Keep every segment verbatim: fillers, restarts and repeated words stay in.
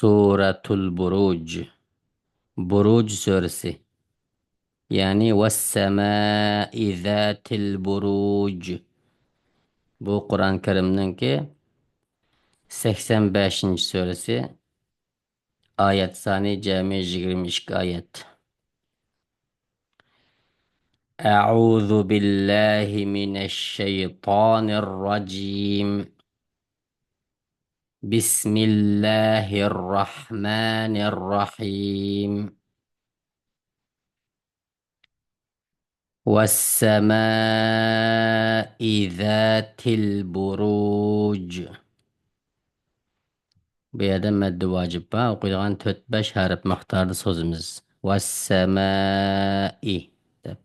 سورة البروج. بۇرۇج سۈرىسى. يەنى، والسماء ذات البروج. بۇ قۇرئان كەرىمنىڭكى سەكسەن بەشىنچى سۈرىسى. ئايەت سانى جەمئىي يىگىرمە ئىككى ئايەت. أعوذ بالله من الشيطان الرجيم. بسم الله الرحمن الرحيم. والسماء ذات البروج. بۇ يەردە مەددى ۋاجىپ بار. ئوقۇيدىغان تۆت، بەش ھەرپ مىقدارىدا سوزىمىز. والسماء دەپ.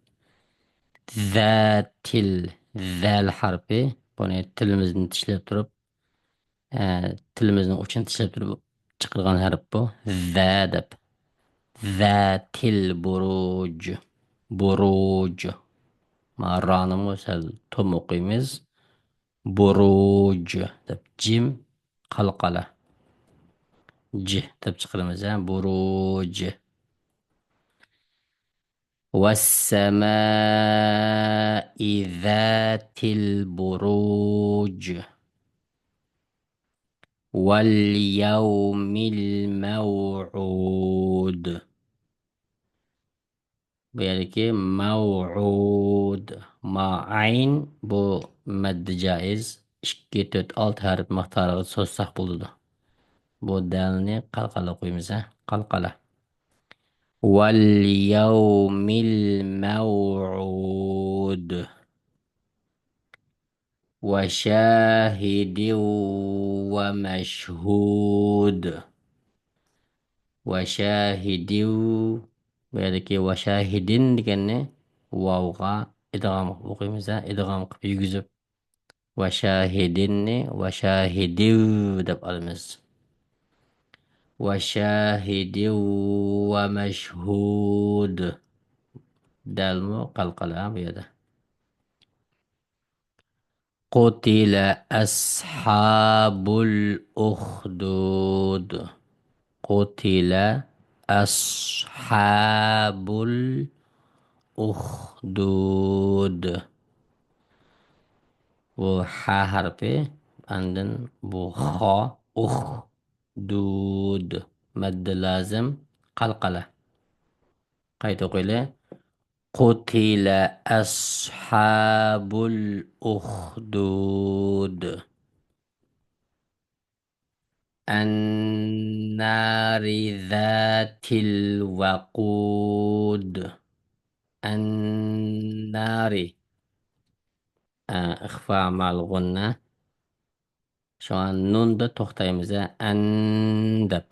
ذاتىل، زەل ھەرپى. بۇنى تىلىمىزنى چىشلەپ تۇرۇپ، ئە، تىلىمىزنىڭ ئۇچىنى چىشلەپ تۇرۇپ چىقىرغان ھەرپ بۇ. زە دەپ. ذاتىل بۇرۇج. بۇرۇج. ما رانىمۇ سەل توم ئوقۇيمىز. بۇرۇج دەپ جىم قالقالا. ج دەپ چىقىرىمىز، ھە؟ بۇرۇج. والسماء ذات البروج. واليوم الموعود. بۇ يەردىكى مەۋئۇد، ما ئەين، بۇ مەددە جائىز. ئىككى، تۆت، ئالتە ھەرپ مىقدارىغا سوزساق بولىدۇ. بۇ دەلنى قالقالا قويىمىز، ھە؟ قالقالا. واليوم الموعود. وشاهد ومشهود. وشاهد. بۇ يەردىكى ۋەشاھىدىن دېگەننى ۋاۋغا ئىدغام قىلىپ ئوقۇيمىز، ھە؟ ئىدغام قىلىپ يېگۈزۈپ. ۋەشاھىدىننى ۋەشاھىدىۋ دەپ ئالىمىز. وشاهد ومشهود. دەلمۇ قالقالا بۇ يەردە. قتل أصحاب الأخدود. قتل أصحاب الأخدود. بۇ ھە ھەرپى، ئاندىن بۇ خا، ئۇخ، دۇد. مەددە لازىم، قالقالا. قايتا ئوقۇيلى. قتل أصحاب الأخدود. النار ذات الوقود. النار. ئە، ئىخفا مال غۇننە. شۇڭا نۇندا توختايمىز، ئەن دەپ.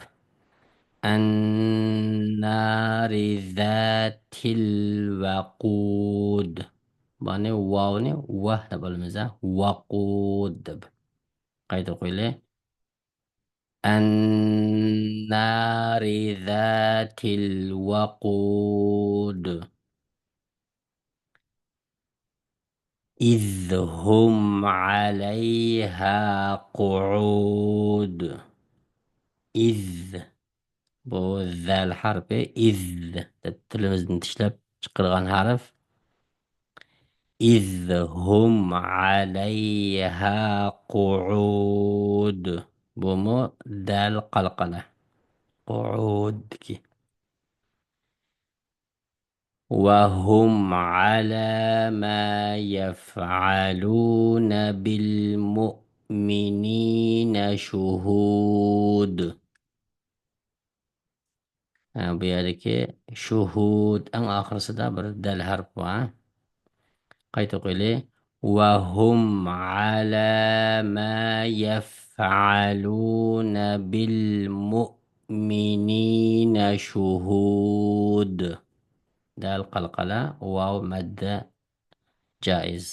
النار ذات الوقود. بۇنى ۋاۋنى ۋاھ دەپ ئالىمىز، ۋاقۇد دەپ. قايتا ئوقۇيلى. النار ذات الوقود. إذ هم عليها قعود. إذ. بۇ زەل ھەرپى، ئىز دەپ تىلىمىزدىن چىشلەپ چىقىرغان ھەرپ. إذ هم عليها قعود. بۇمۇ دەل قالقالا. قۇئۇدكى. وهم على ما يفعلون بالمؤمنين شهود. ھە، بۇ يەردىكى شۇھۇد، ئەڭ ئاخىرسىدا بىر دەل ھەرپ بار. قايتا ئوقۇيلى. وهم على ما يفعلون بالمؤمنين شهود. دەل قالقالا، ۋاۋ مەددە جائىز.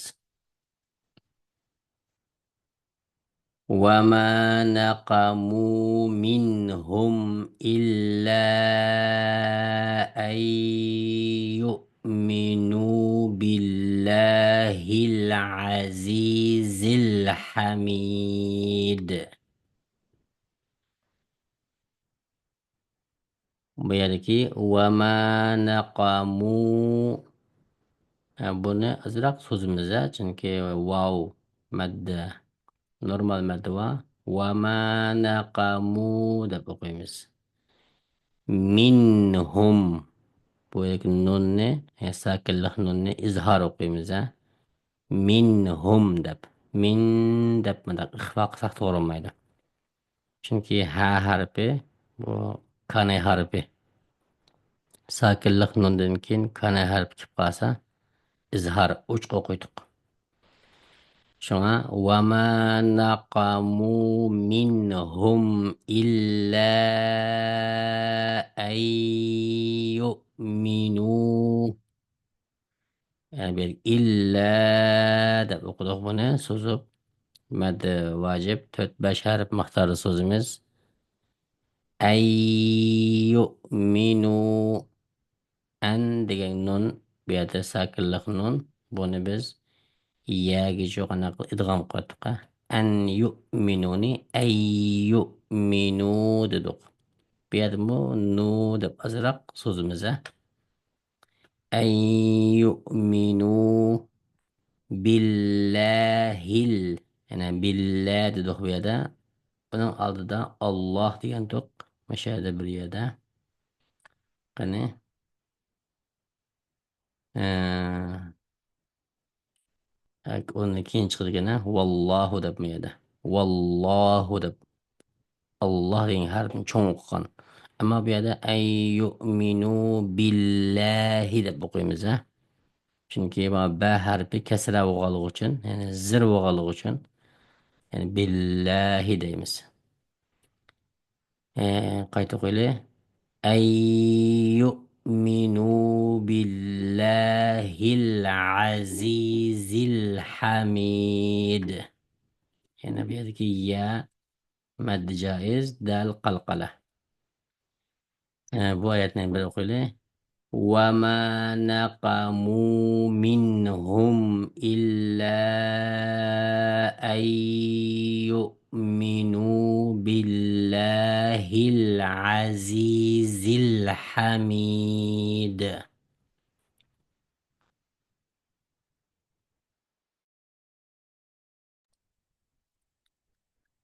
وما نقموا منهم إلا أن يؤمنوا بالله العزيز الحميد. بۇ يەردىكى «وما نقموا». ھە، بۇنى ئازراق سوزىمىز، ھە، چۈنكى ۋاۋ مەددە، نورمال مەددە بار. «وما نقموا» دەپ ئوقۇيمىز. «مىنھۇم». بۇ يەردىكى نۇننى، يەنى ساكىنلىق نۇننى ئىزھار ئوقۇيمىز، ھە. «مىنھۇم» دەپ. «مىن» دەپ مۇنداق ئىخفا قىلساق توغرا بولمايدۇ. چۈنكى ھە ھەرپى، بۇ كاناي ھەرپى. ساكىنلىق نۇندىن كېيىن كاناي ھەرپى كېلىپ قالسا، ئىزھار ئوچۇق ئوقۇيتتۇق. شۇڭا «وما نقموا منهم إلا أن يؤمنوا». يەنى بۇ يەردە «ئىللا» دەپ ئوقۇدۇق بۇنى سوزۇپ. مەددە ۋاجىپ، تۆت، بەش ھەرپ مىقداردا سوزىمىز. «ئەن يۇئمىنۇ». «ئەن» دېگەن نۇن، بۇ يەردە ساكىنلىق نۇن. بۇنى بىز يەگە جۇغاناق ئىدغام قىلىۋاتتۇق. «ئەن يۇئمىنۇنى» «ئەن يۇئمىنۇ» دېدۇق. بۇ يەردىمۇ «نۇ» دەپ ئازراق سوزىمىز، ھە. «أن يؤمنوا بالله ال»، يەنى «بالله» دېدۇق بۇ يەردە. بۇنىڭ ئالدىدا «ئاللاھ» دېگەنتۇق. مۇشۇ يەردە بىر يەردە. قېنى. ئە، ئۇنى كېيىن چىقىدىكەن، ھە؟ «ۋاللاھۇ» دەپ بۇ يەردە. «ۋاللاھۇ» دەپ. «ئاللاھ» دېگەن ھەرپنى چوڭ ئوقۇغان. ئەمما بۇ يەردە «ئەن يۇئمىنۇ بىللاھى» دەپ ئوقۇيمىز، ھە؟ چۈنكى ما بە ھەرپى كەسرە بولغانلىقى ئۈچۈن، يەنى زېر بولغانلىقى ئۈچۈن، يەنى «بىللاھى» دەيمىز. ئە، قايتا ئوقۇيلى. «أن يؤمنوا بالله العزيز الحميد». يەنى بۇ يەردىكى يە مەددە جائىز، دەل قەلقەلە. ئە، بۇ ئايەتنى بىر ئوقۇيلى. «وما نقموا منهم إلا أن يؤمنوا بالله العزيز الحميد».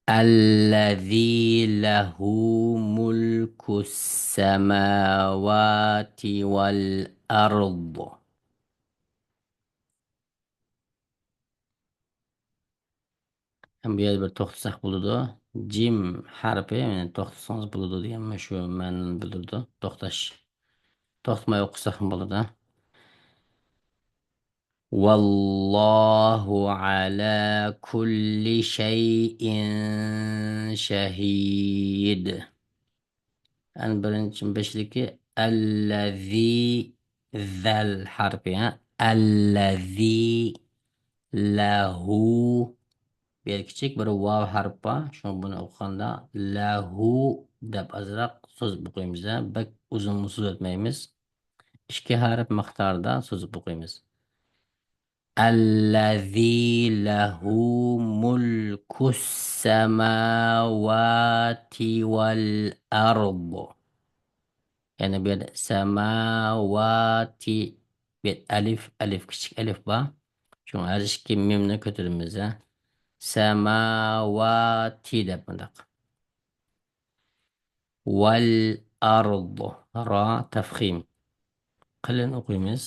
الذي له ملك السماوات والأرض. ھەم بۇ يەردە بىر توختىساق بولىدۇ. جىم ھەرپى، يەنى توختىسىڭىز بولىدۇ دېگەن مۇشۇ مەنىنى بىلدۈرىدۇ. توختاش. توختىماي ئوقۇساقمۇ بولىدۇ. والله على كل شيء شهيد. ئەن بىرىنچى بېشىدىكى الذي، ذەل ھەرپى، ھە؟ الذي له. بۇ يەردە كىچىك بىر ۋاۋ ھەرپ بار. شۇڭا بۇنى ئوقۇغاندا «لەھۇ» دەپ ئازراق سوزۇپ ئوقۇيمىز، ھە؟ بەك ئۇزۇنمۇ سوزۇۋەتمەيمىز. ئىككى ھەرپ مىقدارىدا سوزۇپ ئوقۇيمىز. الذي له ملك السماوات والأرض. يەنى بۇ يەردە سەماۋاتى، بۇ يەردە ئەلىف، ئەلىف، كىچىك ئەلىف بار. شۇڭا ھەر ئىككى مىمنى كۆتۈرىمىز، ھە. سەماۋاتى دەپ مۇنداق. والأرض. را تەفخىم. قېلىن ئوقۇيمىز.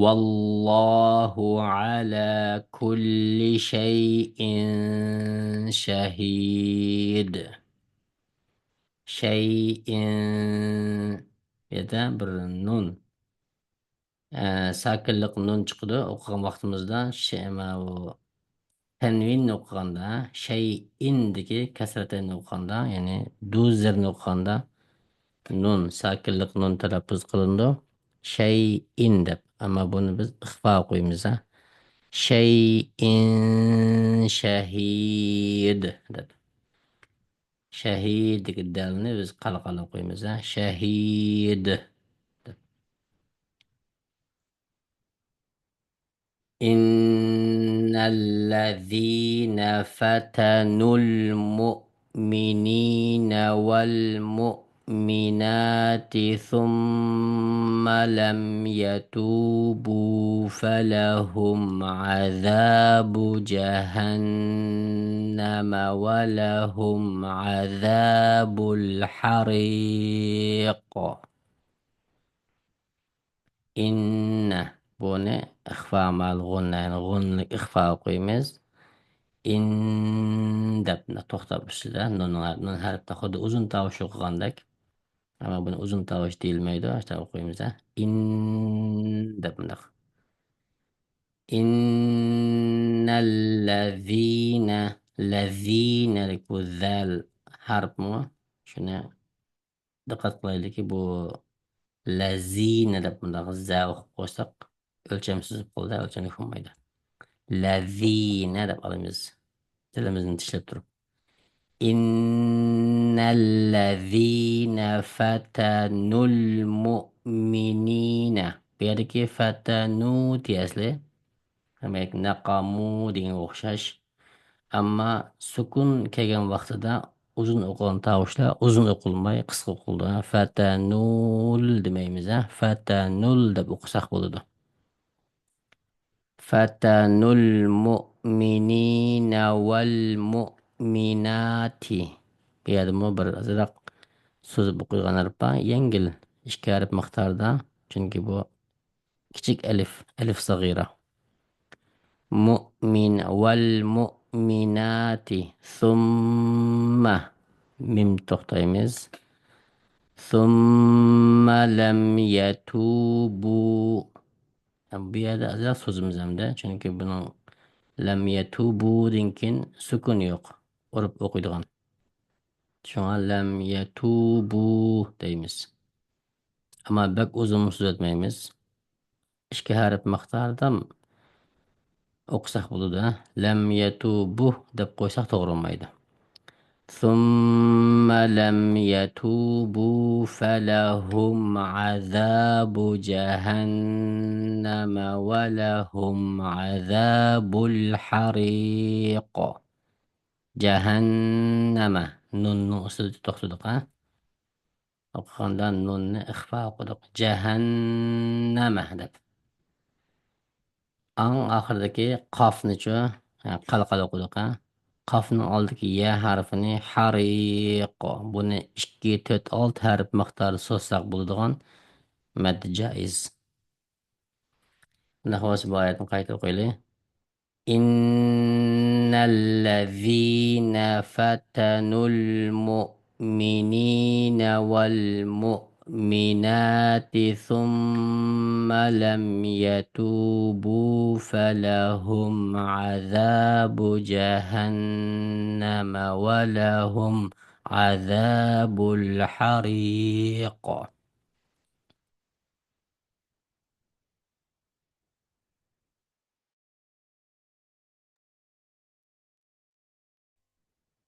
والله على كل شيء شهيد. شيء. بۇ يەردە بىر نۇن. ئە، ساكىنلىق نۇن چىقىدۇ. ئوقۇغان ۋاقتىمىزدا شە-، ماۋۇ تەنۋىننى ئوقۇغاندا، شەيئىندىكى كەسرەتەينى ئوقۇغاندا، يەنى دۇ زېرنى ئوقۇغاندا، نۇن، ساكىنلىق نۇن تەلەپپۇز قىلىنىدۇ. شەيئىن دەپ. ئەمما بۇنى بىز ئىخفا ئوقۇيمىز، ھە. شەيئىن شەھىد دەپ. شەھىد دېگەن دەلنى بىز قەلقەلە ئوقۇيمىز، ھە. شەھىد دەپ. إن الذين فتنوا المؤمنين والمؤمنات والمؤمنات ثم لم يتوبوا فلهم عذاب جهنم ولهم عذاب الحريق. ئىننە. بۇنى ئىخفا مەل غۇننە، يەنى غۇننىلىك ئىخفا ئوقۇيمىز. ئىن دەپ توختاپ ئۈستىدە نۇن، نۇن ھەرپتە خۇددى ئۇزۇن تاۋۇش ئوقۇغاندەك. ئەمما بۇنى ئۇزۇن تاۋۇش دېيىلمەيدۇ. ئاشۇنداق ئوقۇيمىز، ھە. ئىن دەپ مۇنداق. ئىننەللەزىنە، لەزىنەلىك بۇ زەل ھەرپمۇ؟ شۇنى دىققەت قىلايلىكى، بۇ لەزىنە دەپ مۇنداق زە ئوقۇپ قويساق، ئۆلچەمسىز بولۇپ قالىدۇ، ئۆلچەملىك بولمايدۇ. لەزىنە دەپ ئالىمىز، تىلىمىزنى چىشلەپ تۇرۇپ. ئىننەللەزىنە فەتەنۇل مۇئمىنىنە. بۇ يەردىكى فەتەنۇ دېيەسلى. دېمەك، نەقەمۇ دېگەنگە ئوخشاش. ئەمما سۈكۈن كەلگەن ۋاقتىدا ئۇزۇن ئوقۇلغان تاۋۇشلار ئۇزۇن ئوقۇلماي، قىسقا ئوقۇلىدۇ. فەتەنۇل دېمەيمىز، ھە؟ فەتەنۇل دەپ ئوقۇساق بولىدۇ. فەتەنۇل مۇئمىنىنە ۋەل مۇئمىناتى. بۇ يەردىمۇ بىر ئازراق سوزۇپ ئوقۇيدىغان ھەرپ بار. يەڭگىل ئىككى ھەرپ مىقداردا. چۈنكى بۇ كىچىك ئەلىف، ئەلىف سەغىرە. مۇئمىن ۋەل مۇئمىناتى. سۇممە. مىم توختايمىز. سۇممە لەم يەتۇبۇ. بۇ يەردە ئازراق سوزىمىز ئەمدى. چۈنكى بۇنىڭ لەم يەتۇبۇدىن كېيىن سۈكۈن يوق. ئۇرۇپ ئوقۇيدىغان. شۇڭا لەم يەتۇبۇ دەيمىز. ئەمما بەك ئۇزۇن سۆزلەتمەيمىز. ئىككى ھەرپ مىقداردا ئوقۇساق بولىدۇ، ھە؟ لەم يەتۇبۇ دەپ قويساق توغرا بولمايدۇ. ثم لم يتوبوا فلهم عذاب جهنم ولهم عذاب الحريق. جەھەننەمە. نۇننىڭ ئۈستىدە توختىدۇق، ھە؟ ئوقۇغاندا نۇننى ئىخفا ئوقۇدۇق. جەھەننەمە دەپ. ئەڭ ئاخىرىدىكى قافنىچۇ، ھە، قەلقەلە ئوقۇدۇق، ھە؟ قافنىڭ ئالدىدىكى يە ھەرپىنى ھەرىق. بۇنى ئىككى، تۆت، ئالتە ھەرپ مىقداردا سوزساق بولىدىغان مەددە جائىز. ئۇنداق بولسا بۇ ئايەتنى قايتا ئوقۇيلى. إن الذين فتنوا المؤمنين والمؤمنات ثم لم يتوبوا فلهم عذاب جهنم ولهم عذاب الحريق.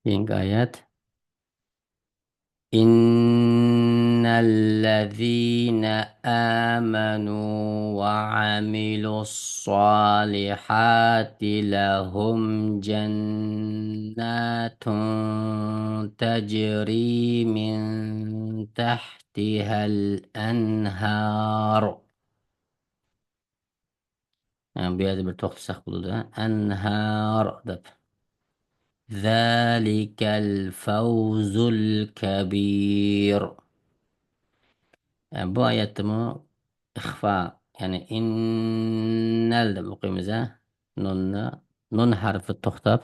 كېيىنكى ئايەت. إن الذين آمنوا وعملوا الصالحات لهم جنات تجري من تحتها الأنهار. ھە، بۇ يەردە بىر توختىساق بولىدۇ، ھە؟ ئەنھار دەپ. ذلك الفوز الكبير. ھە، بۇ ئايەتتىمۇ ئىخفا، يەنى ئىننەل دەپ ئوقۇيمىز، ھە؟ نۇننى، نۇن ھەرپى توختاپ،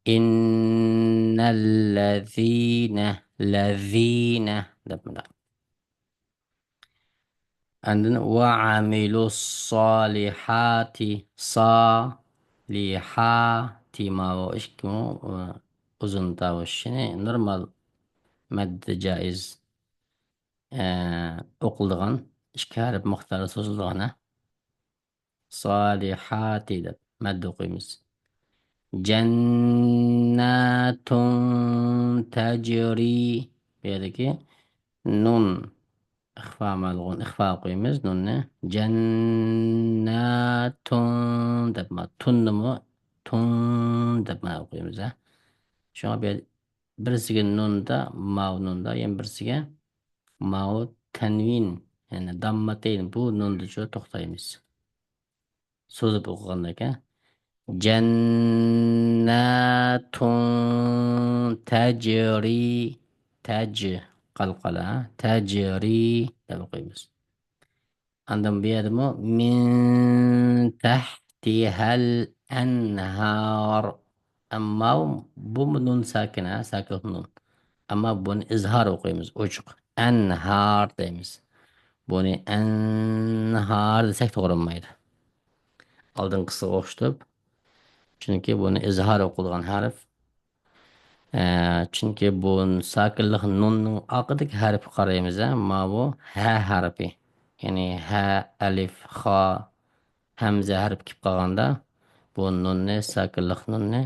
ئىننەللەزىنە، لەزىنە دەپ مۇنداق. ئاندىن ۋەئەمىلۇسسالىھاتى، سالىھاتى، ماۋۇ ئىككىمۇ ئۇزۇن تاۋۇشنى نورمال مەددە جائىز، ئە، ئوقۇلىدىغان، ئىككى ھەرپ مىقدارى سوزۇلىدىغان، ھە. سالىھاتى دەپ مەددە ئوقۇيمىز. جەنناتۇن تەجرى. بۇ يەردىكى نۇن ئىخفا مەلغۇن، ئىخفا ئوقۇيمىز نۇننى. جەنناتۇن دەپ ما، تۇننىمۇ تۇن دەپ ما ئوقۇيمىز، ھە. شۇڭا بۇ يەر بىرسىگە نۇندا، ماۋۇ نۇندا، يەنە بىرسىگە ماۋۇ تەنۋىن، يەنى دامماتەين، بۇ نۇندىچۇ توختايمىز. سوزۇپ ئوقۇغاندىكىن، جەنناتۇن تەجرى، تەج، قالقالا، تەجرى دەپ ئوقۇيمىز. ئاندىن بۇ يەردىمۇ مىن تەھتىھەل ئەنھار. ئەمما بۇمۇ نۇن ساكىنە، ساكىن نۇن. ئەمما بۇنى ئىزھار ئوقۇيمىز، ئوچۇق. ئەنھار دەيمىز. بۇنى ئەنھار دېسەك توغرا بولمايدۇ. ئالدىنقىسىغا ئوخشىتىپ. چۈنكى بۇنى ئىزھار ئوقۇلغان ھەرپ. ئە، چۈنكى بۇ ساكىنلىق نۇننىڭ ئارقىدىكى ھەرپى قارايمىز، ئە، ماۋۇ ھە ھەرپى. يەنى ھە، ئەلىف، خا، ھەمزە ھەرپى كېلىپ قالغاندا، بۇ نۇننى، ساكىنلىق نۇننى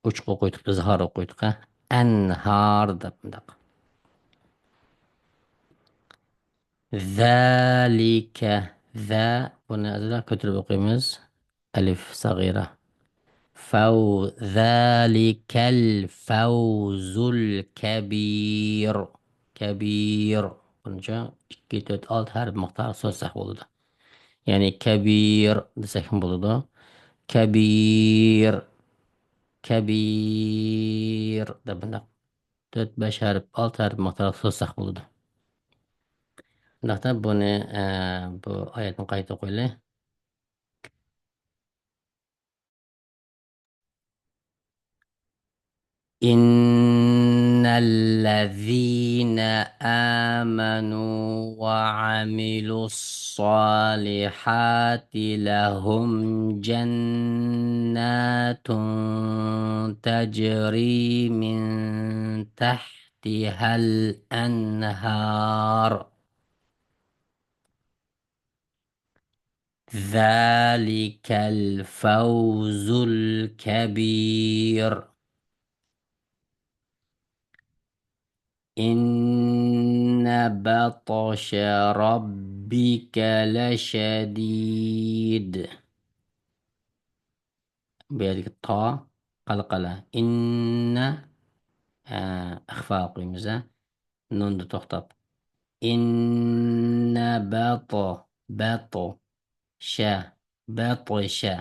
ئوچۇق ئوقۇيتتۇق، ئىزھار ئوقۇيتتۇق، ئە، ئەنھار دەپ مۇنداق. زالىكە، زە، بۇنى ئازراق كۆتۈرۈپ ئوقۇيمىز. ئەلىف سەغىرە. فەۋ، زالىكەل فەۋزۇل كەبىر. كەبىر. بۇنىڭچە ئىككى، تۆت، ئالتە ھەرپ مىقدارى سوزساق بولىدۇ. يەنى كەبىر دېسەكمۇ بولىدۇ. كەبىر. كەبىر دەپ بۇنداق تۆت، بەش ھەرپ، ئالتە ھەرپ مىقدارلىق سوزساق بولىدۇ. شۇنداقتا بۇنى، ئە، بۇ ئايەتنى قايتا ئوقۇيلى. إن الذين آمنوا وعملوا الصالحات لهم جنات تجري من تحتها الأنهار ذلك الفوز الكبير. إن بطش ربك لشديد. بۇ يەردىكى تا قالقالا. ئىننە، ئە، ئىخفا ئوقۇيمىز، ئە. نۇندا توختاپ. ئىننە بەتۇ، بەتۇ، شە، بەتۇشە.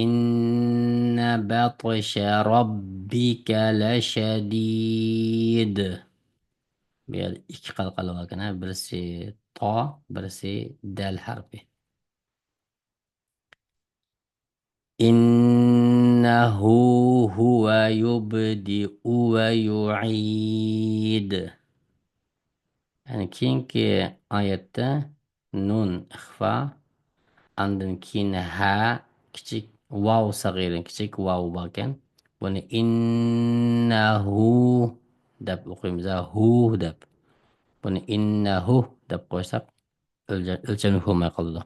إن بطش ربك لشديد. بۇ يەردە ئىككى قالقالا باركەن، ھە، بىرسى تا، بىرسى دەل ھەرپى. إنه هو يبدئ ويعيد. يەنى كېيىنكى ئايەتتە نۇن ئىخفا، ئاندىن كېيىن ھە، كىچىك ۋاۋ سەغىرە، كىچىك ۋاۋ باركەن. بۇنى ئىننەھۇ دەپ ئوقۇيمىز، ھۇ دەپ. بۇنى ئىننەھۇ دەپ قويساق، ئۆلچە-، ئۆلچەملىك بولماي قالىدۇ.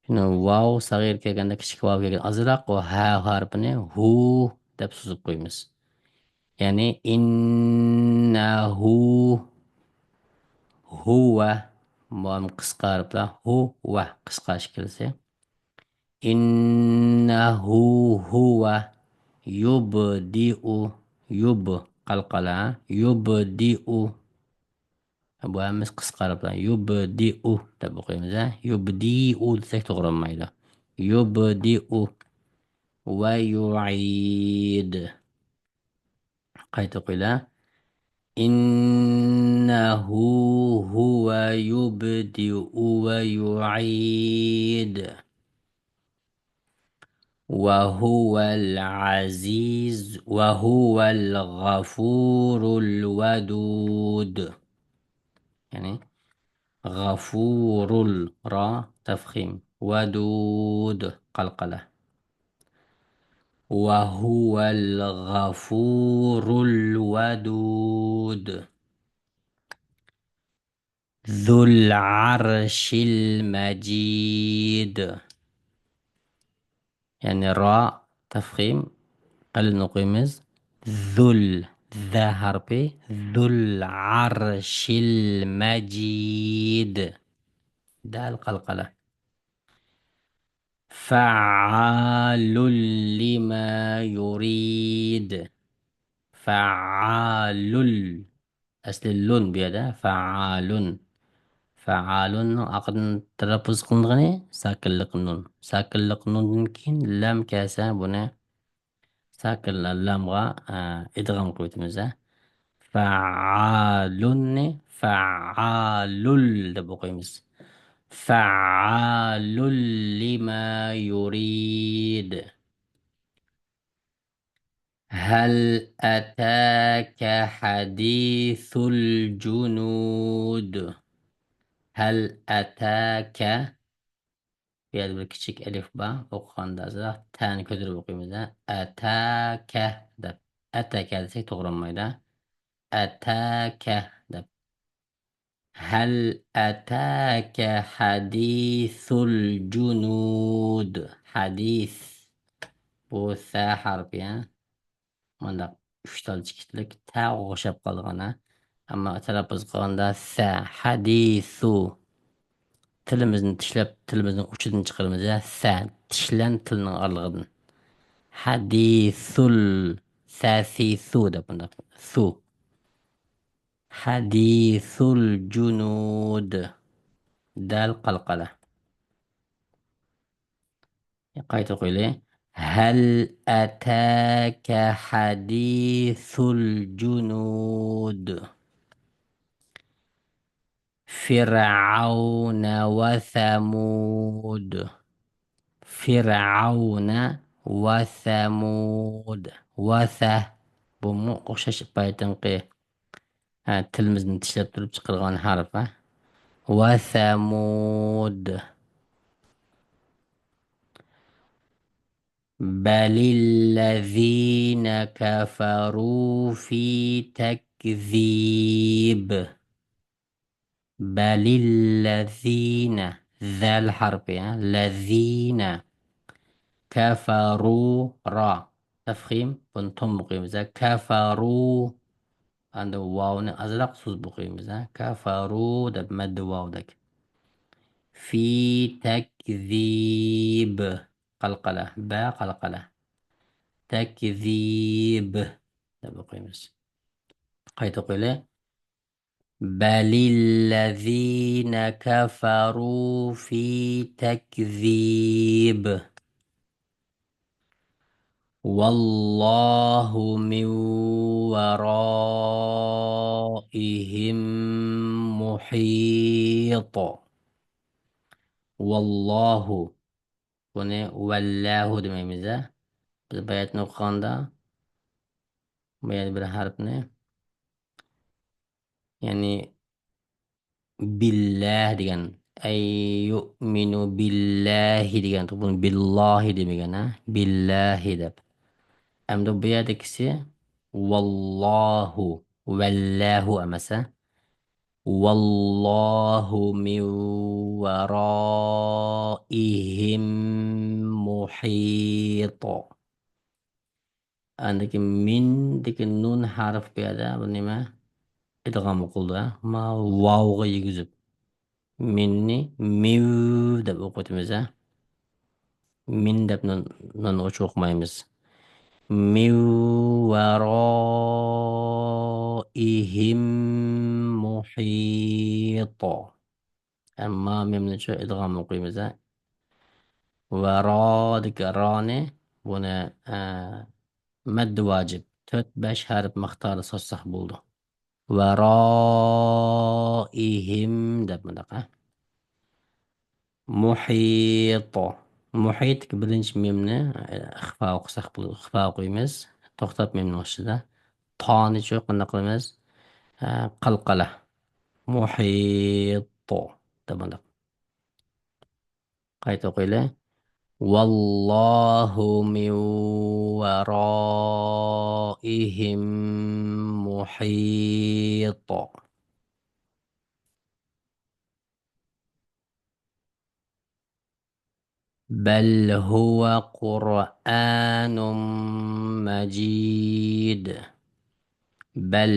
شۇنى ۋاۋ سەغىر كەلگەندە، كىچىك ۋاۋ كەلگەندە ئازراق ئۇ ھە ھەرپىنى ھۇ دەپ سوزۇپ قويىمىز. يەنى ئىننەھۇ، ھۇۋە، مۇئەم قىسقا ھەرپلەر، ھۇۋە قىسقا ئىككىلىسى. ئىننەھۇ ھۇۋە يۇبدىئۇ، يۇب قالقالا، يۇبدىئۇ. بۇ ھەممىسى قىسقا ھەرپلەر. يۇبدىئۇ دەپ ئوقۇيمىز، ھە؟ يۇبدىئۇ دېسەك توغرا بولمايدۇ. يۇبدىئۇ ۋە يۇئىد. قايتا ئوقۇيلى. إنه هو يبدئ ويعيد. وهو العزيز، وهو الغفور الودود. يەنى غەفۇرۇل، را تەفخىم، ۋەدۇد قالقالا. وهو الغفور الودود. ذو العرش المجيد. يەنى را تەفخىم قېلىن ئوقۇيمىز. ذۇل، زە ھەرپى. ذو العرش المجيد. دال قالقالا. فعال لما يريد. فعال. ئەسلى لۇن بۇ يەردە. فەئالۇن. فەئالۇننىڭ ئارقىدىن تەلەپپۇز قىلىنغىنى ساكىنلىق نۇن. ساكىنلىق نۇندىن كېيىن لام كەلسە، بۇنى ساكىنلار لامغا، ئە، ئىدغام قىلىۋېتىمىز، ھە. فەئالۇننى فەئالۇل دەپ ئوقۇيمىز. فەئالۇل لىما يۇرىد. هل أتاك حديث الجنود. هل أتاك. بۇ يەردە بىر كىچىك ئەلىف بار. ئوقۇغاندا ئازراق تەنى كۆتۈرۈپ ئوقۇيمىز، ھە. ئەتاكە دەپ. ئەتەكە دېسەك توغرا بولمايدۇ. ئەتاكە دەپ. هل أتاك حديث الجنود. ھەدىس. بۇ سە ھەرپى، ھە. مۇنداق ئۈچ تال چېكىتلىك تەگە ئوخشاپ قالغان، ھە. ئەمما تەلەپپۇز قىلغاندا سە، ھەدىسۇ. تىلىمىزنى چىشلەپ، تىلىمىزنىڭ ئۇچىدىن چىقىرىمىز، ھە. سە، چىشلەن تىلنىڭ ئارىلىقىدىن. ھەدىسۇل، سەسىسۇ دەپ مۇنداق. سۇ. ھەدىسۇل جۇنۇد. دەل قالقالە. قايتا ئوقۇيلى. هل أتاك حديث الجنود. فرعون وثمود. فرعون وثمود. ۋەسە. بۇمۇ ئوخشاش بايىقىنقى، ھە، تىلىمىزنى چىشلەپ تۇرۇپ چىقىرغان ھەرپ، ھە. وثمود. بل الذين كفروا في تكذيب. بل الذين. زەل ھەرپى، ھە. لەزىنە. كفروا، را. تەفخىم، بۇنى توم ئوقۇيمىز، ھە. كفروا. ئەمدى ۋاۋنى ئازراق سوزۇپ ئوقۇيمىز، ھە. كفروا دەپ مەددى ۋاۋدەك. في تكذيب. قالقالە. بە قالقالە. تكذيب دەپ ئوقۇيمىز. قايتا ئوقۇيلى. بل الذين كفروا في تكذيب. والله من ورائهم محيط. والله. بۇنى ۋەللاھۇ دېمەيمىز، ھە. بىز باياتىن ئوقۇغاندا، بۇ يەردە بىر ھەرپنى، يەنى بىللەھ دېگەن، ئەي يۇئمىنۇ بىللەھى دېگەن، بۇنى بىللاھى دېمىگەن، ھە، بىللەھى دەپ. ئەمدى بۇ يەردىكىسى ۋاللاھۇ، ۋەللاھۇ ئەمەس، ھە. ۋاللاھۇ مىن ۋارائىھىم مۇھىط. ئاندىكى مىندىكى نۇن ھەرپ بۇ يەردە، بۇ نېمە؟ ئىدغام قىلدى، ھە؟ ما ۋاۋغا يېگۈزۈپ. مىننى مىۋ دەپ ئوقۇۋاتىمىز، ھە؟ مىن دەپ نۇن، نۇن ئوچۇق ئوقۇمايمىز. مىن ۋارائىھىم مۇھىط. ئەمما مىمنىچۇ ئىدغام ئوقۇيمىز، ھە؟ ۋە رادىكى رانى، بۇنى، ئە، مەددى ۋاجىپ. تۆت، بەش ھەرپ مىقداردا سوزساق بولىدۇ. ۋە رائىھىم دەپ مۇنداق، ھە؟ مۇھىط. مۇھىتتىكى بىرىنچى مىمنى، ئە، ئىخپا ئوقۇساق بولىدۇ. ئىخپا ئوقۇيمىز. توختاپ مىمنىڭ ئۈستىدە. تانىچۇ قانداق قىلىمىز؟ ئە، قالقالە. مۇھىط دەپ مۇنداق. قايتا ئوقۇيلى. والله من ورائهم محيط. بل هو قرآن مجيد. بل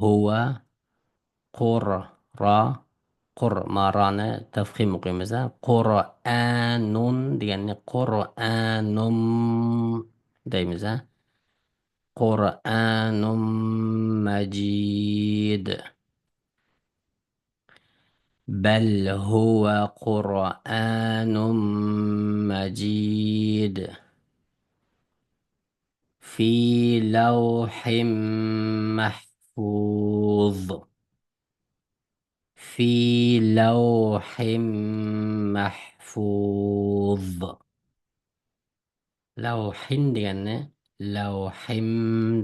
هو قر، را، قر، ما رانى تەفخىم ئوقۇيمىز، ھە. قرآنۇن دېگەننى قۇرئانۇم دەيمىز، ھە. قرآن مجيد. بل هو قرآن مجيد. في لوح محفوظ. في لوح محفوظ. لوح دېگەننى لوح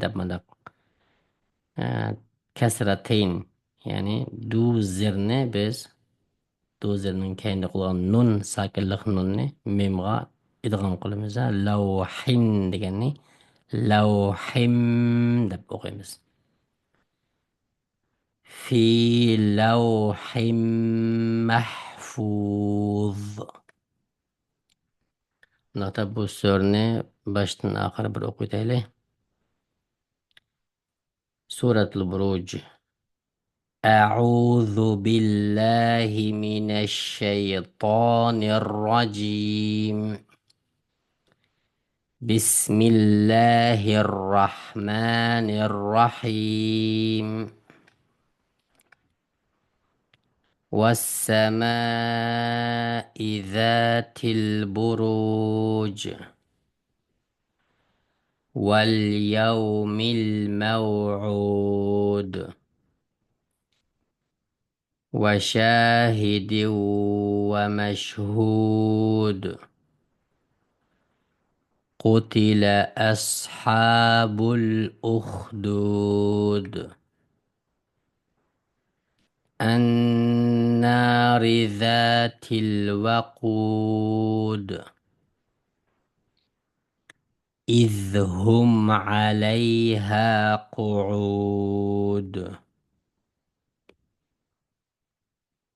دەپ مۇنداق، ئە، كەسرەتەين، يەنى دۇ زىرنى بىز، دۇ زىرنىڭ كەينىدە قالغان نۇن، ساكىنلىق نۇننى مىمغا ئىدغام قىلىمىز. لوح دېگەننى لوح دەپ ئوقۇيمىز. في لوح محفوظ. شۇنداقتا بۇ سۈرىنى باشتىن ئاخىر بىر ئوقۇۋېتەيلى. سورة البروج. أعوذ بالله من الشيطان الرجيم. بسم الله الرحمن الرحيم. والسماء ذات البروج. واليوم الموعود. وشاهد ومشهود. قتل أصحاب الأخدود. النار ذات الوقود. إذ هم عليها قعود.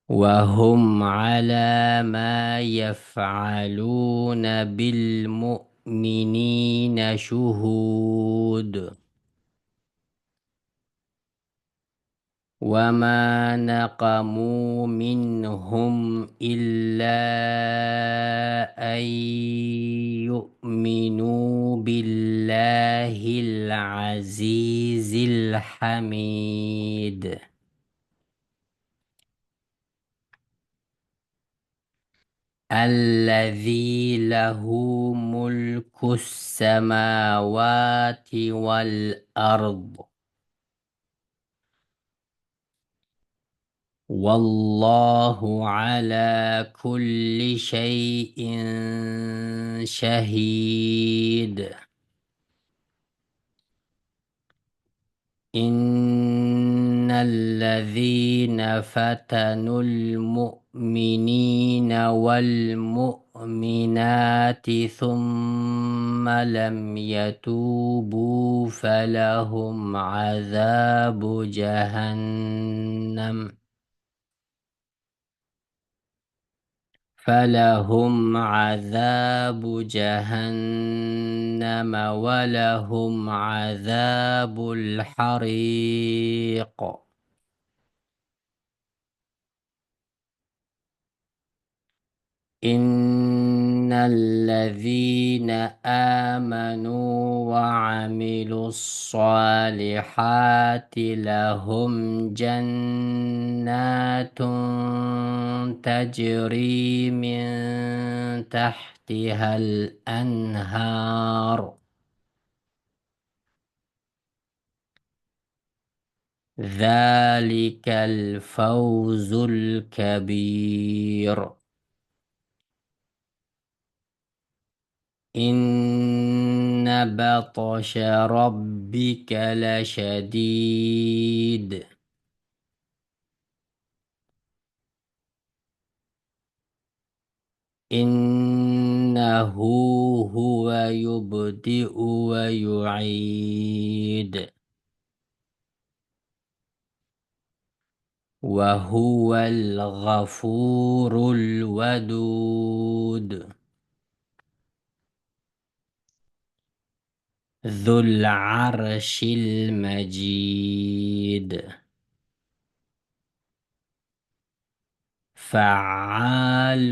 وهم على ما يفعلون بالمؤمنين شهود. وما نقموا منهم إلا أن يؤمنوا بالله العزيز الحميد. الذي له ملك السماوات والأرض. والله على كل شيء شهيد. إن الذين فتنوا المؤمنين والمؤمنات ثم لم يتوبوا فلهم عذاب جهنم فلهم عذاب جهنم ولهم عذاب الحريق. إن الذين آمنوا وعملوا الصالحات لهم جنات تجري من تحتها الأنهار. ذلك الفوز الكبير. إن بطش ربك لشديد. إنه هو يبدئ ويعيد. وهو الغفور الودود. ذو العرش المجيد. فعال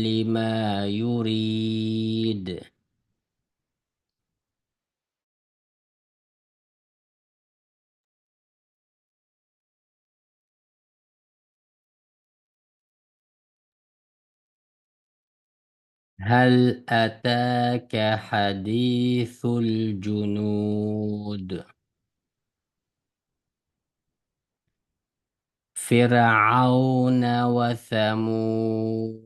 لما يريد. هل أتاك حديث الجنود. فرعون وثمود.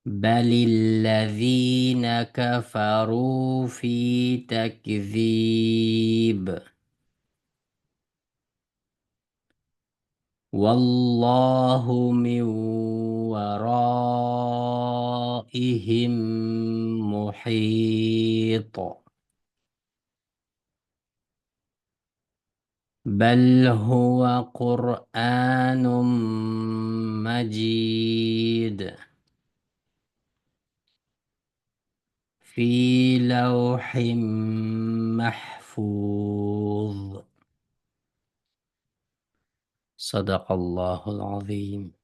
بل الذين كفروا في تكذيب. والله من ورائهم محيط. بل هو قرآن مجيد. في لوح محفوظ. صدق الله العظيم.